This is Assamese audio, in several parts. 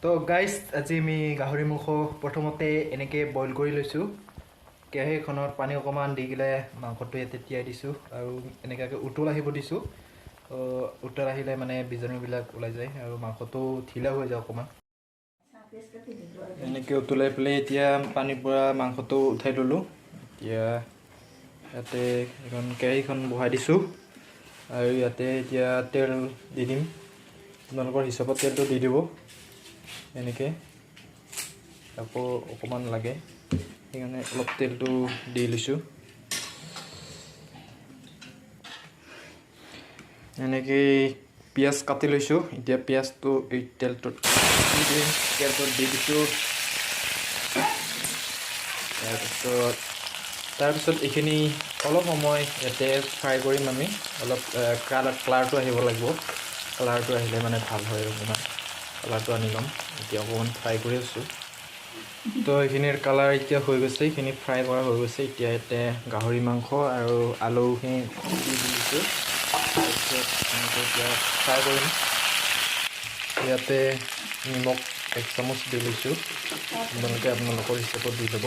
তো গাইজ, আজি আমি গাহৰি মাংস প্ৰথমতে এনেকৈ বইল কৰি লৈছোঁ। কেৰাহীখনত পানী অকণমান দি পেলাই মাংসটো ইয়াতে তিয়াই দিছোঁ আৰু এনেকুৱাকৈ উতল আহিব দিছোঁ। উতল আহিলে মানে বীজাণুবিলাক ওলাই যায় আৰু মাংসটো ঢিলা হৈ যায় অকণমান। এনেকৈ উতলাই পেলাই এতিয়া পানীৰ পৰা মাংসটো উঠাই ল'লোঁ। এতিয়া ইয়াতে এখন কেৰাহীখন বহাই দিছোঁ আৰু ইয়াতে এতিয়া তেল দি দিম। আপোনালোকৰ হিচাপত তেলটো দি দিব এনেকৈ, আকৌ অকণমান লাগে সেইকাৰণে অলপ তেলটো দি লৈছোঁ। এনেকৈ পিঁয়াজ কাটি লৈছোঁ। এতিয়া পিঁয়াজটো এই তেলটোত দি দিম, তেলটোত দি দিছোঁ। তাৰপিছত এইখিনি অলপ সময় ইয়াতে ফ্ৰাই কৰিম আমি। অলপ কালাৰটো আহিব লাগিব, কালাৰটো আহিলে মানে ভাল হয়, অকণমান কালাৰটো আনি ল'ম। এতিয়া অকণমান ফ্ৰাই কৰি আছোঁ। তো এইখিনিৰ কালাৰ এতিয়া হৈ গৈছে, এইখিনি ফ্ৰাই কৰা হৈ গৈছে। এতিয়া ইয়াতে গাহৰি মাংস আৰু আলুখিনি দি দিছোঁ। তাৰপিছত এনেকৈ এতিয়া ফ্ৰাই কৰিম। ইয়াতে নিমখ 1 চামুচ দি লৈছোঁ, আপোনালোকে আপোনালোকৰ হিচাপত দি ল'ব।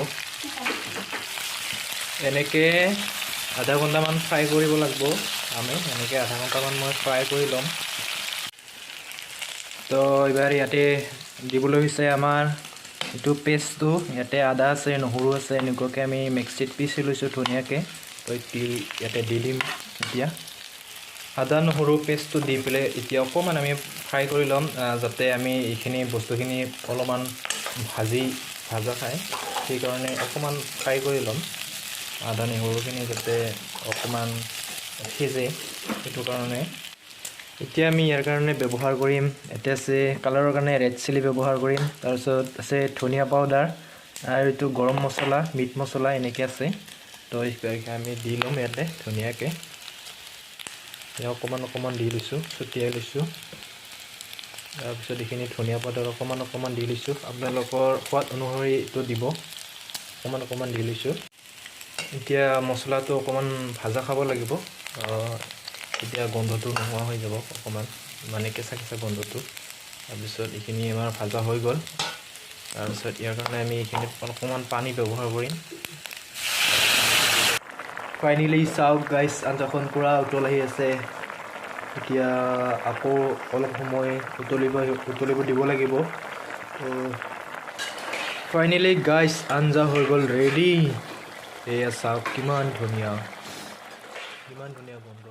এনেকৈ আধা ঘণ্টামান ফ্ৰাই কৰিব লাগিব আমি। এনেকৈ আধা ঘণ্টামান মই ফ্ৰাই কৰি ল'ম। তো এইবাৰ ইয়াতে দিবলৈ হৈছে আমাৰ এইটো পেষ্টটো। ইয়াতে আদা আছে, নহৰু আছে, এনেকুৱাকৈ আমি মিক্সিত পিচি লৈছোঁ ধুনীয়াকৈ। তো ইয়াতে দি দিম এতিয়া আদা নহৰু পেষ্টটো দি পেলাই এতিয়া অকণমান আমি ফ্ৰাই কৰি ল'ম, যাতে আমি এইখিনি বস্তুখিনি অলপমান ভাজা খায়, সেইকাৰণে অকণমান ফ্ৰাই কৰি ল'ম আদা নহৰুখিনি যাতে অকণমান সিজে, সেইটো কাৰণে। এতিয়া আমি ইয়াৰ কাৰণে ব্যৱহাৰ কৰিম, ইয়াতে আছে কালাৰৰ কাৰণে ৰেড চিলি ব্যৱহাৰ কৰিম, তাৰপিছত আছে ধনিয়া পাউডাৰ আৰু এইটো গৰম মছলা, মিট মছলা এনেকৈ আছে। তো আমি দি ল'ম ইয়াতে ধুনীয়াকৈ। অকণমান অকণমান দি লৈছোঁ, ছটিয়াই লৈছোঁ। তাৰপিছত এইখিনি ধনিয়া পাউডাৰ অকণমান অকণমান দি লৈছোঁ, আপোনালোকৰ সোৱাদ অনুসৰি এইটো দিব। অকণমান অকণমান দি লৈছোঁ। এতিয়া মছলাটো অকণমান ভাজা খাব লাগিব, তেতিয়া গোন্ধটো নোহোৱা হৈ যাব অকণমান, মানে কেঁচা কেঁচা গোন্ধটো। তাৰপিছত এইখিনি আমাৰ ভাজা হৈ গ'ল। তাৰপিছত ইয়াৰ কাৰণে আমি এইখিনিত অকণমান পানী ব্যৱহাৰ কৰিম। ফাইনেলি চাওক গাইজ, আঞ্জাখন পূৰা উতল আহি আছে। এতিয়া আকৌ অলপ সময় উতলিব দিব লাগিব। তো ফাইনেলি গাইজ, আঞ্জা হৈ গ'ল ৰেডি। এয়া চাওক, কিমান ধুনীয়া, কিমান ধুনীয়া গোন্ধ।